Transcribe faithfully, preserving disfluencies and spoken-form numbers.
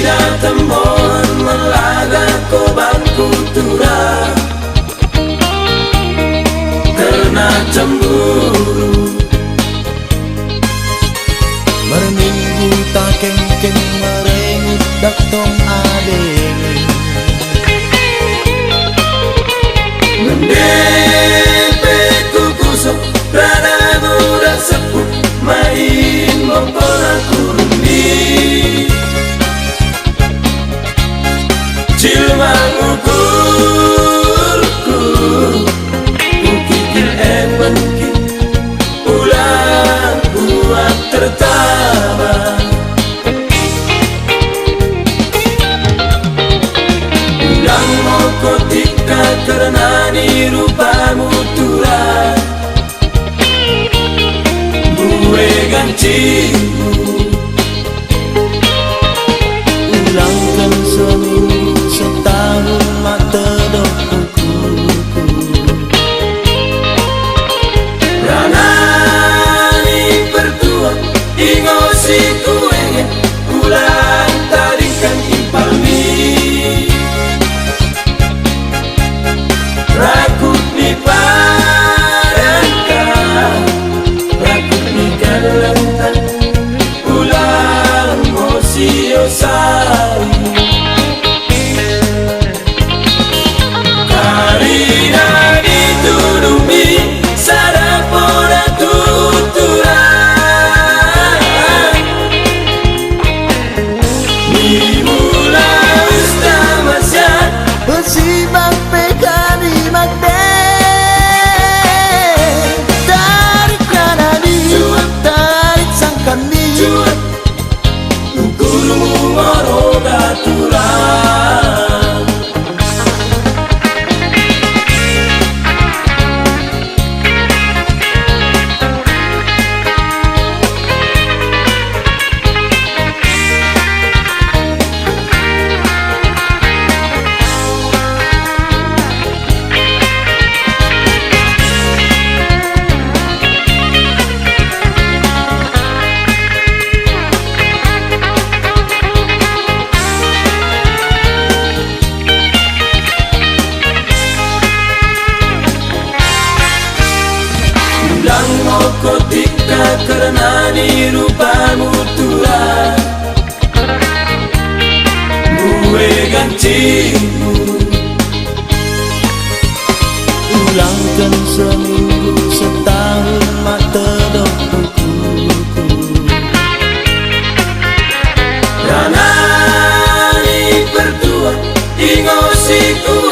Dateng mon melaga ko bangku tura kerna cemburu. Merminggu takengkeng merengut dak tong adeng. Mende pe kukusok radamu dak sepuh, main bongkol aku rumi. Jelma ngukurku, kukikil emben ki, ulang kuat tertaba. Ulang mo ko tingka kerna ni rupamu tura. Mbue gancimu. Ulangken seminggu setahun ma tedok ukuku. Rana ni pertua ingo si kuenge ulang tadingken impal mi. Rakut ni parenta, rakut ni kalenta, ulang mo sio sari. Karina ni tudu mi sada poda tuturan. Ni mula usta masiat, bersibang pe kami magde. Tarik rana ni, tarik sangkan ni. Ukurmu moro daturan. Ulang mo ko tingka kerna ni rupamu tura. Mbue gancimu. Ulangken seminggu setahun ma tedok ukuku. Rana ni pertua ingo si ku